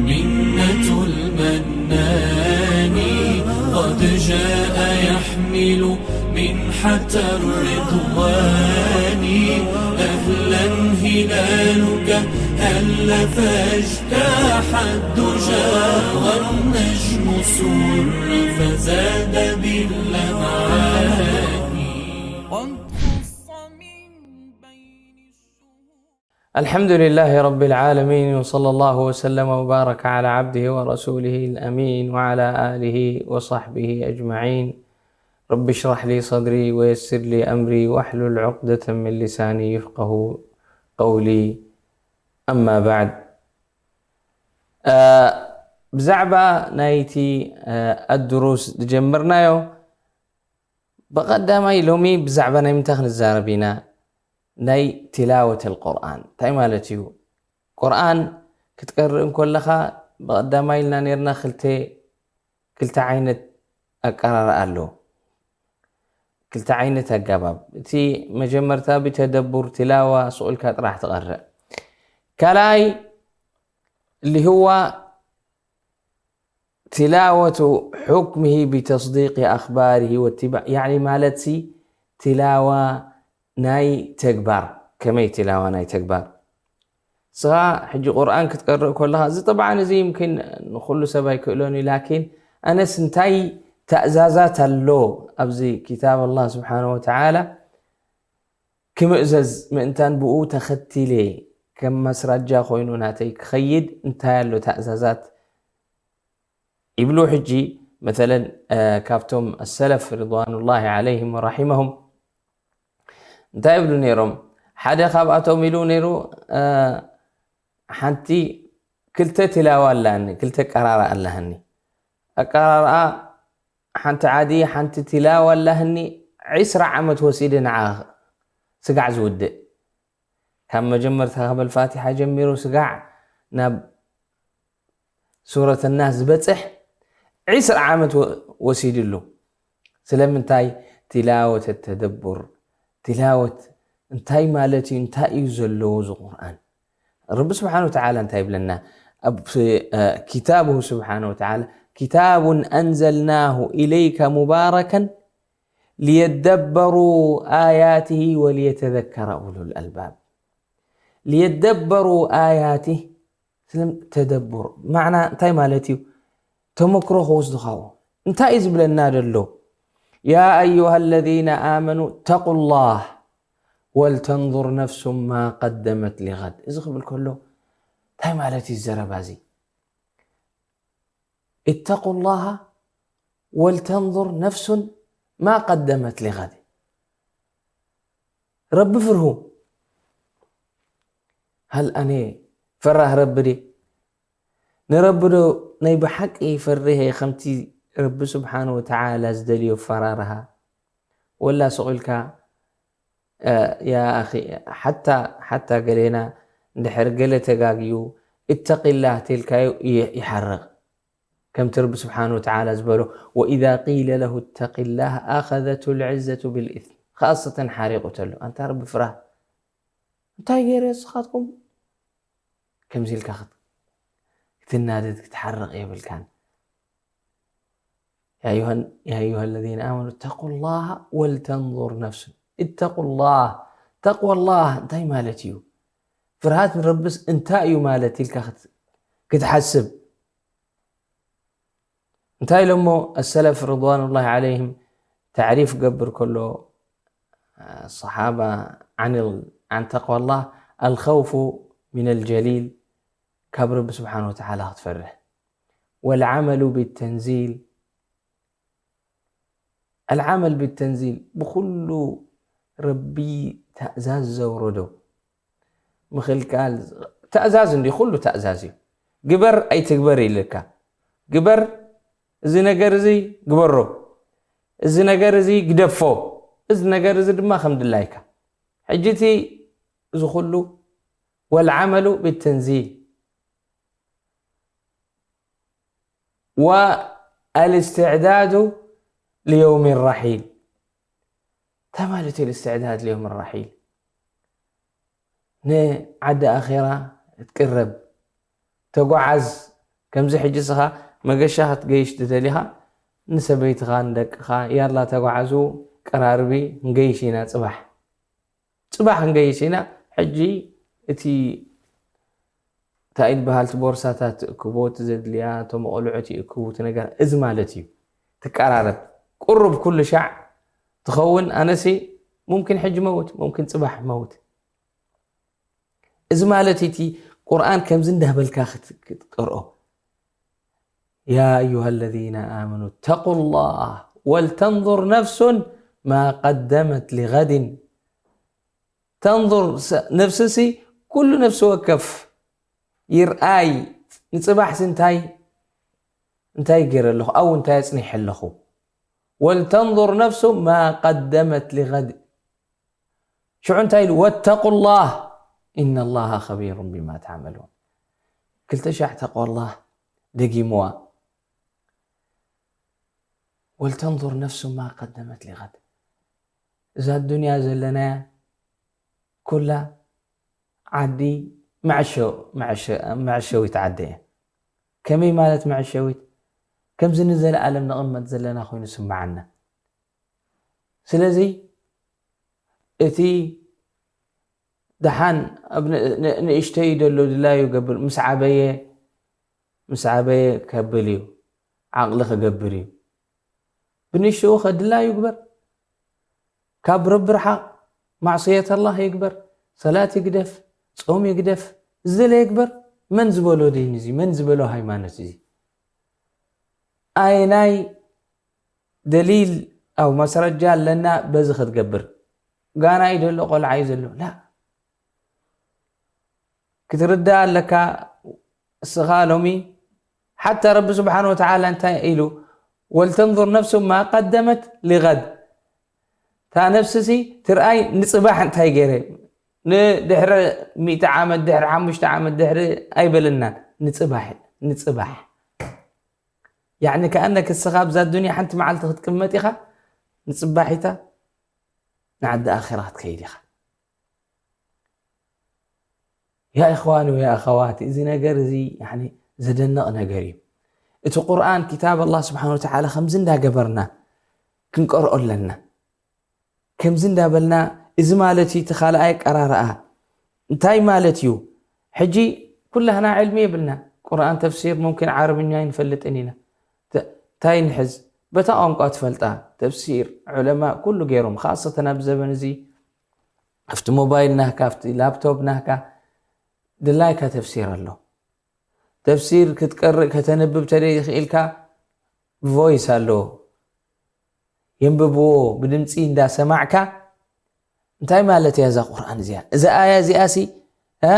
منة المنان قد جاء يحمل منحة الرضوان. أهلا هلالك هل فاجتاح الدجى والنجم سر فزاد باللمعان. قد خص من بين الشهور. الحمد لله رب العالمين، وصلى الله وسلم وبارك على عبده ورسوله الأمين وعلى آله وصحبه أجمعين. رب اشرح لي صدري ويسر لي أمري واحلل عقدة من لساني يفقه قولي. أما بعد. ብዛዕባ ናይቲ ኣድሩስ ዝጀመርናዮ፣ ብቐዳማይ ሎሚ ብዛዕባ ናይ ምንታይ ክንዛረብ ኢና? ናይ ቲላወት ኣልቁርኣን እንታይ ማለት እዩ? ቁርኣን ክትቀርእ እንከለኻ፣ ብቐዳማይ ኢልና ነርና፣ ክልተ ክልተ ዓይነት ኣቀራርኣ ኣሎ። ክልተ ዓይነት ኣገባብ። እቲ መጀመርታ ብተደቡር ቲላዋ ስቕ ኢልካ ጥራሕ ትቐርእ። ካልኣይ ልህዋ ቲላወቱ ሑክምሂ ብተስዲቂ ኣኽባርሂ ወትባዕ፣ ያዕኒ ማለትሲ ቲላዋ ናይ ተግባር። ከመይ ቲላዋ ናይ ተግባር? ንስኻ ሕጂ ቁርኣን ክትቀርእ ከለኻ፣ እዚ ጠብዓን እዚ ይምኪን ንኹሉ ሰብ ኣይክእሎን እዩ፣ ላኪን ኣነስ እንታይ ተእዛዛት ኣሎ ኣብዚ ክታብ ኣላህ ስብሓነ ወተዓላ ክምእዘዝ ምእንታን ብኡ ተኸቲለ ከም መስራጃ ኮይኑ ናተይ ክኸይድ እንታይ ኣሎ ተእዛዛት ይብሉ። ሕጂ መተለን ካብቶም ኣሰለፍ ሪድዋኑላሂ ዓለይሂም ወራሒመሁም እንታይ ይብሉ ነይሮም? ሓደ ካብኣቶም ኢሉ ነይሩ፣ ሓንቲ ክልተ ቲላዋ ኣላኒ፣ ክልተ ኣቀራርኣ ኣላህኒ። ኣቀራርኣ ሓንቲ ዓዲ ሓንቲ ቲላዋ ኣላህኒ፣ ዒስራ ዓመት ወሲደ ንዓ ስጋዕ ዝውድእ። ካብ መጀመርታ ካብ ኣልፋቲሓ ጀሚሩ ስጋዕ ናብ ሱረት ናስ ዝበጽሕ ዒስራ ዓመት ወ-፣ ወሲድሉ። ስለምንታይ? ቲላወት ተደቡር። ቲላወት እንታይ ማለት እዩ? እንታይ እዩ ዘለዎ እዚ ቁርኣን? ረቢ ስብሓነ ወተዓላ እንታይ ይብለና? ኣብ፣ እ፣ ኪታብሁ ስብሓነ ወተዓላ፣ "ኪታቡን ኣንዘልናሁ ኢለይከ ሙባረከን ሊየደበሩ ኣያትሂ ወሊየተዘከረ ኡሉል ኣልባብ።" ሊየደበሩ ኣያትህ፣ ስለም ተደቡር። ማዕና እንታይ ማለት እዩ? ተመክሮ ክወስዱ ካብኡ። እንታይ እዩ ዝብለና ዘሎ? "ያ ኣዩሃ ለዚነ ኣመኑ ተቁላህ ወልተንዙር ነፍሱን ማ ቀደመት ሊገድ።" እዚ ክብል ከሎ እንታይ ማለት እዩ ዘረባ እዚ? "ኢተቁላሃ ወልተንዙር ነፍሱን ማ ቀደመት ሊገድ።" ረቢ ፍርሁ። ሃል ኣነ ፈራህ ረቢ ድየ? ንረቢ ዶ ናይ ብሓቂ ፈሪሀ ከምቲ ረቢ ስብሓነ ወተዓላ ዝደልዮ ኣፈራርሃ? ወላ ስቕ ኢልካ፣ እ፣ ያ ኣኺ፣ ሓታ፣ ሓታ ገሌና እንድሕር ገለ ተጋግዩ፣ "እተቂላህ" ተልካዮ ይ-፣ ይሓርቕ። ከምቲ ረቢ ስብሓነ ወተዓላ ዝበሎ፣ "ወኢዛ ቂለ ለሁ እተቂላህ ኣኸዘቱ ልዕዘቱ ብልኢስም።" ኻሰተን ሓሪቑ ተሎ፣ "ኣንታ ረቢ ፍራህ፣ እንታይ ገይረ ንስኻትኩም?" ከምዚ ኢልካ ክት-፣ ክትናደድ፣ ክትሓርቕ የብልካን። "ያ ኣዩሃ፣ ያ ኣዩሃ ለዚነ ኣመኑ እተቁላሃ ወልተንዙር ነፍሱን።" እተቁላህ፣ ተቅዋላህ እንታይ ማለት እዩ? ፍርሃት ንረብስ እንታይ እዩ ማለት ኢልካ ክት-፣ ክትሓስብ። እንታይ ኢሎሞ ኣሰለፍ ርድዋኑላሂ ዓለይሂም ታዕሪፍ ገብር ከሎ፣ ሰሓባ ዓን፣ ዓን ተቅዋላህ፣ ኣልኸውፉ ሚነል ጀሊል፣ ካብ ረቢ ስብሓነ ወተዓላ ክትፈርሕ፣ ወልዓመሉ ቢተንዚል፣ ኣልዓመል ቢተንዚል፣ ብኹሉ ረቢ ታእዛዝ ዘውረዶ ምኽልካል። ታእዛዝ እንዲ ኩሉ ታእዛዝ እዩ። ግበር ኣይትግበር ኢልካ፣ ግበር፣ እዚ ነገር እዚ ግበሮ፣ እዚ ነገር እዚ ግደፎ፣ እዚ ነገር እዚ ድማ ከም ድላይካ። ሕጂ እቲ እዚ ኩሉ ወልዓመሉ ቢተንዚል ወኣልእስትዕዳዱ ልየውሚ ራሒል። እንታይ ማለት እዩ እስትዕዳድ ልየውሚ ራሒል? ንዓዲ ኣኼራ ክትቅረብ፣ ተጓዓዝ። ከምዚ ሕጂ እስኻ መገሻ ክትገይሽ ትደሊኻ፣ ንሰበይትኻ፣ ንደቅኻ፣ ያላ ተጓዓዙ፣ ቀራርቢ፣ ንገይሽ ኢና ጽባሕ። ጽባሕ ክንገይሽ ኢና። ሕጂ እቲ እንታይ ዝበሃል፣ እቲ ቦርሳታት ትእክቦ፣ እቲ ዘድልያ፣ እቶም ቆልዑት ይእክቡ፣ እቲ ነገር እዚ ማለት እዩ። ትቀራረብ። ቁሩብ ኩሉ ሻዕ ትኸውን። ኣነሲ ሙምኪን ሕጂ መውት፣ ሙምኪን ጽባሕ መውት። እዚ ማለት እቲ ቁርኣን ከምዚ እንዳበልካ ክት-፣ ክትቀርኦ። يا أيها الذين آمنوا اتقوا الله ولتنظر نفس ما قدمت لغد። ተንظር ስ-፣ ነፍስሲ ኩሉ ነፍሲ ወከፍ ይርኣይ፣ ንጽባሕሲ እንታይ፣ እንታይ ገይረ ኣለኹ፣ ኣብኡ እንታይ ኣጽኒሐ ኣለኹ። ولتنظر نفس ما قدمت لغد። ሽዑ እንታይ ኢሉ? واتقوا الله إن الله خبير بما تعملون። ክልተ ሻዕ ተቅዋ ኣላህ ደጊምዋ። ولتنظر نفس ما قدمت لغد። እዛ ዱንያ ዘለናያ ኩላ ዓዲ መዐሸ-፣ መዐሸ-፣ መዐሸዊት ዓዲ እያ። ከመይ ማለት መዐሸዊት? ከምዚ ንዘለኣለም ንቕመጥ ዘለና ኮይኑ ስምዓና። ስለዚ እቲ ደሓን ኣብ ን-፣ ን-፣ ንእሽተይ ደሎ ድላዩ ገብር፣ ምስ ዓበየ፣ ምስ ዓበየ ከብል እዩ፣ ዓቕሊ ክገብር እዩ። ብንእሽተኡ ከ ድላዩ ይግበር። ካብ ረቢ ርሓቕ፣ ማዕስየት ኣላህ ይግበር፣ ሰላት ይግደፍ፣ ጾም ይግደፍ፣ ዝደለ ይግበር። መን ዝበሎ ዲን እዚ? መን ዝበሎ ሃይማኖት እዚ? ኣየናይ ደሊል ኣው ማስረጃ ኣለና በዚ ክትገብር? ጋና እዩ ዘሎ፣ ቆልዓ እዩ ዘሎ። ላ። ክትርዳእ ኣለካ። እስኻ ሎሚ ሓታ ረቢ ስብሓን ወተዓላ እንታይ ኢሉ? ولتنظر نفس ما قدمت لغد። እታ ነፍስሲ ትርኣይ ንጽባሕ እንታይ ገይረ፣ ንድሕሪ ሚእቲ ዓመት፣ ድሕሪ ሓሙሽተ ዓመት፣ ድሕሪ ኣይበለናን። ንጽባሕ፣ ንጽባሕ። ያዕኒ ከኣነክ እስኻ ኣብዛ ዱንያ ሓንቲ መዓልቲ ክትቅመጥ ኢኻ፣ ንጽባሒታ ንዓዲ ኣኼራ ክትከይድ ኢኻ። ያ እኽዋን ወያ ኣኸዋት፣ እዚ ነገር እዚ፣ ያዕኒ፣ ዘደንቕ ነገር እዩ። እቲ ቁርኣን፣ ኪታብ ኣላህ ስብሓን ወተዓላ፣ ከምዚ እንዳገበርና ክንቀርኦ ኣለና። ከምዚ እንዳበልና፣ እዚ ማለት እዩ፣ እቲ ካልኣይ ቀራርኣ እንታይ ማለት እዩ? ሕጂ ኩላህና ዕልሚ የብልና። ቁርኣን ተፍሲር ሙምኪን ዓረብኛ ኣይንፈልጥን ኢና። ተ-፣ እንታይ ንሕዝ? በታ ቋንቋ ትፈልጣ፣ ተፍሲር ዑለማ ኩሉ ገይሮም፣ ካሰተን ኣብ ዘበን እዚ ኣብቲ ሞባይል ናህካ፣ ኣብቲ ላፕቶፕ ናህካ፣ ድላይካ ተፍሲር ኣሎ። ተፍሲር ክትቀርእ ከተንብብ ተደይ ይኽኢልካ፣ ቮይስ ኣለዎ። የንብብዎ ብድምፂ እንዳሰማዕካ፣ እንታይ ማለት እያ እዛ ቁርኣን እዚኣ? እዛ ኣያ እዚኣ ሲ፣ እ?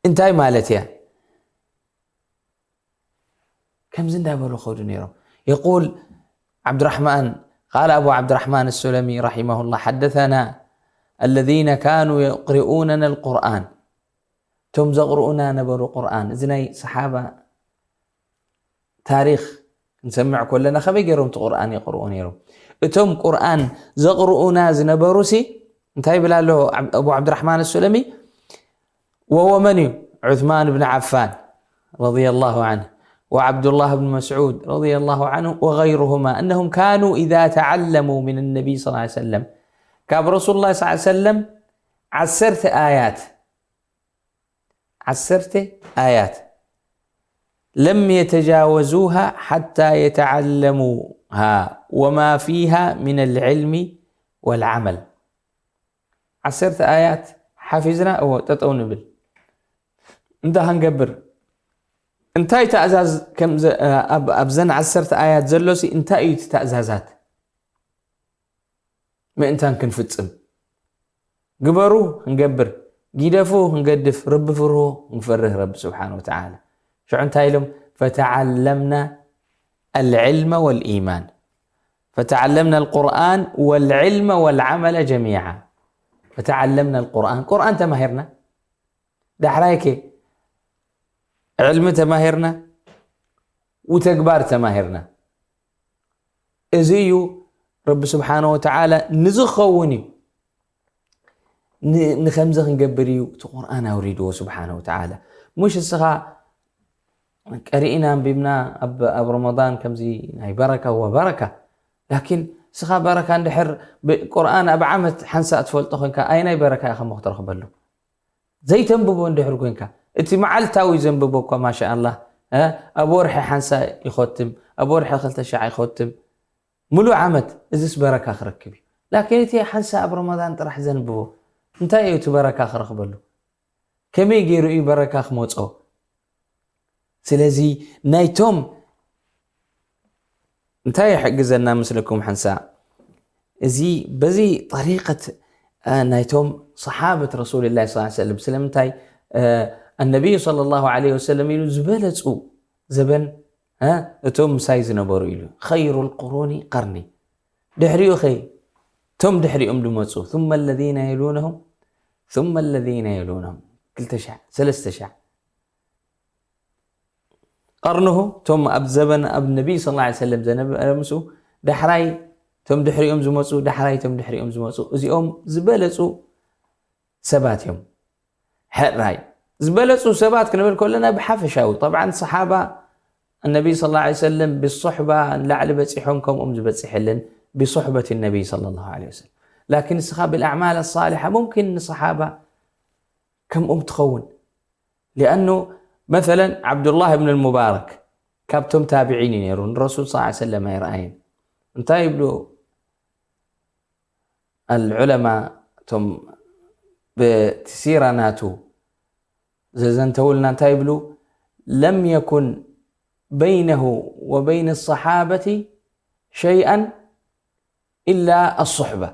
እንታይ ማለት እያ? ከምዚ እንዳበሉ ኸዱ ነይሮም። يقول عبد الرحمن، قال أبو عبد الرحمن السلمي رحمه الله: حدثنا الذين كانوا يقرؤوننا القرآن. እቶም ዘቕርኡና ነበሩ ቁርኣን። እዚ ናይ ሰሓባ ታሪኽ ክንሰምዕ ከለና፣ ከመይ ገይሮም እቲ ቁርኣን የቕርኡ ነይሮም? እቶም ቁርኣን ዘቕርኡና ዝነበሩሲ፣ እንታይ ይብል ኣሎ ኣብ-፣ ኣቡ ዓብድራሕማን ሱለሚ? وهو من እዩ? عثمان بن عفان رضي الله عنه، وعبد الله بن مسعود رضي الله عنه، وغيرهما، أنهم كانوا إذا تعلموا من النبي صلى الله عليه وسلم، ካብ ረሱሉላህ صلى الله عليه وسلم ዓሰርተ ኣያት፣ ዓሰርተ ኣያት፣ لم يتجاوزوها حتى يتعلموها وما فيها من العلم والعمل። ዓሰርተ ኣያት ሓፊዝና፣ እዎ፣ ጠጠው ንብል። እንታይ ክንገብር? እንታይ ትእዛዝ ከም ዘ-፣ ኣብ-፣ ኣብዘን ዓሰርተ ኣያት ዘሎሲ እንታይ እዩ እቲ ትእዛዛት? ምእንታን ክንፍጽም። ግበሩ ክንገብር፣ ጊደፉ ክንገድፍ፣ ረቢ ፍርሁ ክንፈርህ ረቢ ስብሓነ ወተዓላ። ሽዑ እንታይ ኢሎም? فتعلمنا العلم والإيمان، فتعلمنا القرآن والعلم والعمل جميعا، فتعلمنا القرآن، ቁርኣን ተማሂርና። ዳሕራይከ ዕልሚ ተማሂርና፣ ውተግባር ተማሂርና። እዚ እዩ ረቢ ስብሓነ ወተዓላ ንዝኸውን እዩ። ንኸምዚ ክንገብር እዩ እቲ ቁርኣን ኣውሪድዎ ስብሓነ ወተዓላ። ሙሽ እስኻ ቀሪእና ኣንቢብና ኣብ ረመዳን ከምዚ ናይ በረካ ወበረካ። ላኪን እስኻ በረካ እንድሕር ቁርኣን ኣብ ዓመት ሓንሳእ ትፈልጦ ኮንካ ኣይ ናይ በረካ ኢኻ ሞ ክትረኽበሉ? ዘይተንብቦ እንድሕር ኮንካ እቲ መዓልታዊ ዘንብቦ እኳ ማሻ ኣላህ ኣብ ወርሒ ሓንሳ ይኸትም፣ ኣብ ወርሒ ክልተ ሻዕ ይኸትም፣ ሙሉእ ዓመት እዚስ በረካ ክረክብ እዩ። ላኪን እቲ ሓንሳ ኣብ ረመዳን ጥራሕ ዘንብቦ እንታይ እዩ እቲ በረካ ክረኽበሉ? ከመይ ገይሩ እዩ በረካ ክመጾ? ስለዚ ናይቶም እንታይ ይሕግዘና ምስለኩም ሓንሳ እዚ በዚ ጠሪቀት ናይቶም ሰሓበት ረሱልላ ስ ሰለም ስለምንታይ ኣነቢዩ ለ ላሁ ለ ወሰለም ኢሉ ዝበለፁ ዘበን እቶም ምሳይ ዝነበሩ ኢሉ ኸይሩ ልቁሩኒ ቀርኒ ድሕሪኡ ኸ እቶም ድሕሪኦም ዝመፁ ثم الذين يلونهم ثم الذين يلونهم ክልተ ሻዕ ሰለስተ ሻዕ ቀርንሁ እቶም ኣብ ዘበን ኣብ ነቢይ ስ ሰለም ዘነበረ ምስኡ ዳሕራይ እቶም ድሕሪኦም ዝመፁ ዳሕራይ እቶም ድሕሪኦም ዝመፁ እዚኦም ዝበለፁ ሰባት እዮም። ሕራይ ዝበለፁ ሰባት ክንብል ከለና ብሓፈሻዊ طبعا ሰሓባ النبي صلى الله عليه وسلم ብሶሕባ ንላዕሊ በፂሖም ከምኦም ዝበፅሕ የለን ብሶሕበት ነቢይ صلى الله عليه وسلم ላኪን ንስኻ ብልኣዕማል ኣሳልሓ ሙምኪን ንሰሓባ ከምኦም ትኸውን لأنه مثلا عبد الله بن المبارك ካብቶም ታብዒን እዩ ነይሩ ንረሱል صلى الله عليه وسلم ኣይረኣየን እንታይ ይብሉ العلماء እቶም ብቲ ሲራ ናቱ ዘዘንተውልና እንታይ ይብሉ لم يكن بينه وبين الصحابة شيئا إلا الصحبة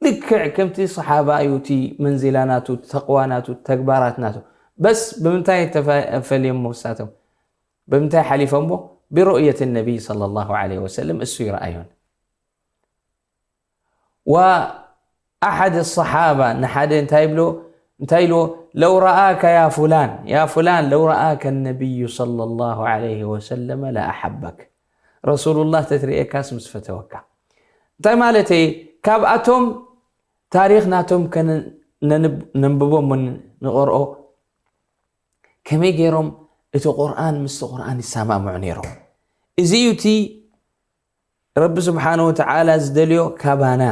ልክዕ ከምቲ ሰሓባ እዩ እቲ መንዚላ ናቱ ተቕዋ ናቱ ተግባራት ናቱ በስ ብምንታይ ተፈልዮሞ እሳቶም ብምንታይ ሓሊፎሞ ብሩእየት ነቢይ صلى الله عليه وسلم እሱ ይረኣዮን وأحد الصحابة ንሓደ እንታይ ይብሎ እንታይ ኢልዎ ለው ረኣከ ያ ፉላን ያ ፉላን ለው ረኣከ ነቢዩ صلى الله عليه وسلم ለኣሓበክ ረሱሉላህ ተትርእየካስ ምስ ፈተወካ እንታይ ማለት ካብኣቶም ታሪክ ናቶም ነንብቦ ንቆርኦ ከመይ ገይሮም እቲ ቁርኣን ምስቲ ቁርኣን ይሰማምዑ ነይሮም እዚ እዩ እቲ ረቢ ስብሓን ወተዓላ ዝደልዮ ካባና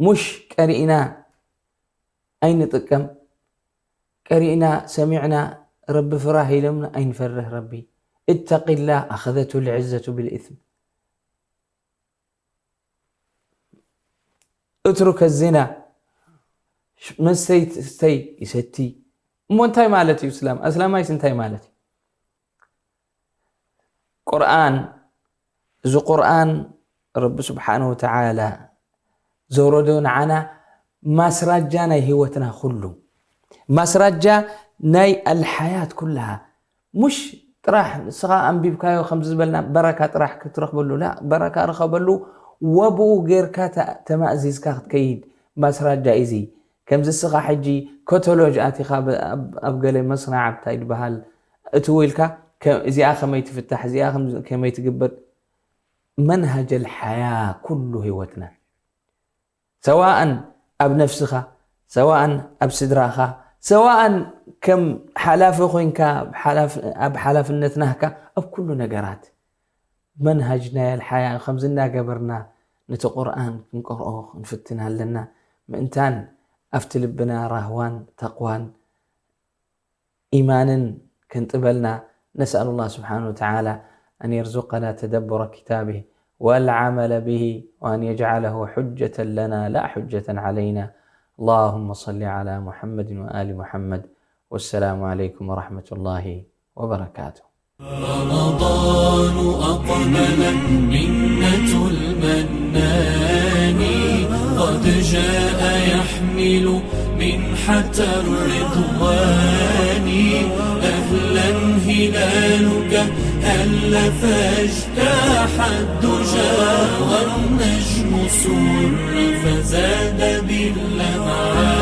ሙሽ ቀሪእና ኣይንጥቀም ቀሪእና ሰሚዕና ረቢ ፍራህ ኢሎምና ኣይንፈርህ ረቢ اتق الله أخذته العزة بالإثم اترك الزنا መስተይ ስተይ ይሰቲ እሞ እንታይ ማለት እዩ እስላም ኣስላማይስ እንታይ ማለት እዩ ቁርኣን እዚ ቁርኣን ረቢ ስብሓን ወተዓላ ዘውረዶ ንዓና ማስራጃ ናይ ህይወትና ኩሉ ማስራጃ ናይ ኣልሓያት ኩልሃ ሙሽ ጥራሕ ንስኻ ኣንቢብካዮ ከምዚ ዝበልና በረካ ጥራሕ ክትረኽበሉ ላ በረካ ርኸበሉ ወብኡ ጌርካ ተማእዚዝካ ክትከይድ ማስራጃ እዚ ከምዚ ስኻ ሕጂ ኮቶሎጅ ኣቲኻ ኣብ ገለ መስናዕ ኣብታይ ዝበሃል እትው ኢልካ እዚኣ ከመይ ትፍታሕ እዚኣ ከመይ ትግበር መንሃጀ ልሓያ ኩሉ ህይወትና ሰዋእን ኣብ ነፍስኻ ሰዋእን ኣብ ስድራኻ ሰዋእን ከም ሓላፊ ኮንካ ኣብ ሓላፍነት ናህካ ኣብ ኩሉ ነገራት መንሃጅ ናይ ኣልሓያ ከምዚ እናገበርና ነቲ ቁርኣን ክንቀርኦ ክንፍትን ኣለና ምእንታን ኣብቲ ልብና ራህዋን ተቕዋን ኢማንን ክንጥበልና نسأل الله سبحانه وتعالى أن يرزقنا تدبر كتابه والعمل به وأن يجعله حجة لنا لا حجة علينا اللهم صل على محمد وآل محمد والسلام عليكم ورحمة الله وبركاته رمضان أقبل منة المنان قد جاء يحمل منحة الرضوان أهلا هلالك هل فاجتاح الدجى والنجم سر فزاد باللمعان